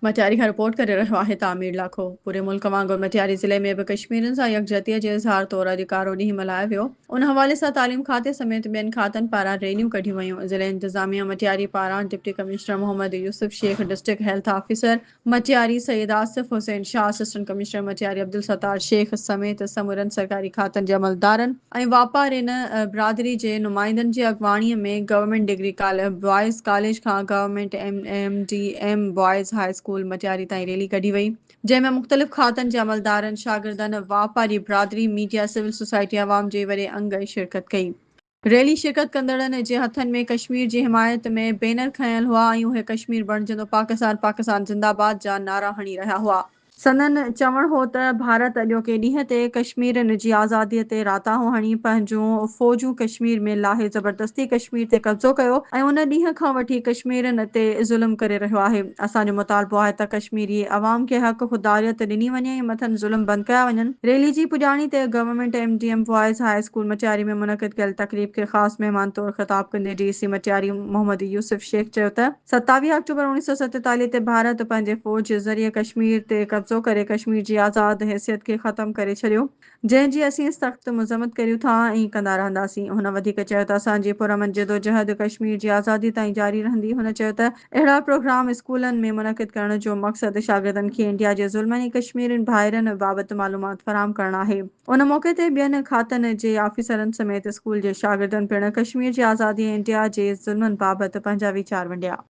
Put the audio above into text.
مٽياري کان رپورٽ ڪري رهيو آهي تعمير لاکو. پوري ملڪ وانگر مٽياري ضلعي ۾ به ڪشميرين سان يڪجهتي جي اظهار طور اڄ ڪارو ڏينهن ملهايو ويو. ان حوالي سان تعليم کاتي سميت ٻين کاتن پاران ريليون ڪڍيون ويون. ضلعي انتظاميه مٽياري پاران deputy commissioner Muhammad Yousuf Shaikh, district health officer Matiari Syed Asif Hussain Shah, assistant commissioner Matiari Abdul Sattar Shaikh سميت سمورن سرڪاري کاتن جي عملدارن ۽ واپارين برادري جي نمائندن جي اڳواڻي ۾ گورنمينٽ ڊگري بوائز ڪاليج کان government M D M boys high school Matiari تائين ريلي ڪڍي وئي، جنهن ۾ مختلف کاتن جي عملدارن، شاگردن، واپاري برادري، ميڊيا، سول سوسائٽي عوام جي وڏي انگ شرڪت ڪئي. ريلي شرڪت ڪندڙن جي هٿن ۾ ڪشمير جي حمايت ۾ بينر کنيل هئا ۽ اهي ڪشمير بڻجندو پاڪستان، پاڪستان زنده باد جا نعرا هڻي رهيا هئا. سندن چوڻ هو ته ڀارت اڄوڪي ڏينهن تي ڪشميرين جي آزادي تي راتاهو هڻي پنهنجون فوجون ڪشمير ۾ لاهي زبردستي ڪشمير تي قبضو ڪيو ۽ ان ڏينهن کان وٺي ڪشميرين تي ظلم ڪري رهيو آهي. اسان جو مطالبو آهي ته ڪشميري عوام کي حق خوداريت ڏني وڃي ۽ مٿن ظلم بند ڪيا وڃن. ريلي جي پڄاڻي تي government M D M boys high school Matiari ۾ منعقد ڪيل تقريب کي خاص مهمان طور خطاب ڪندي ڊي سي مٽياري محمد يوسف شيخ چيو ته 27 آڪٽوبر 1947 تي ڀارت پنهنجي فوج ذريعي ڪشمير تي قبضو ڪري ڪشمير جي آزاد حيثيت کي ختم ڪري ڇڏيو، جنهن جي اسين سخت مذمت ڪريون ٿا ۽ ڪندا رهنداسين. هن وڌيڪ چيو ته اسان جي پرامن جدوجهد ڪشمير جي آزادي تائين جاري رهندي. هن چيو ته اهڙا پروگرام اسڪولن ۾ منعقد ڪرڻ جو مقصد شاگردن کي انڊيا جي ظلمن ۽ ڪشميرين ڀائرن بابت معلومات فراهم ڪرڻ آهي. ان موقعي تي ٻين کاتن جي آفيسرن سميت اسڪول جي شاگردن پڻ ڪشمير جي آزادي ۽ انڊيا جي ظلمن بابت پنهنجا ويچار ونڊيا.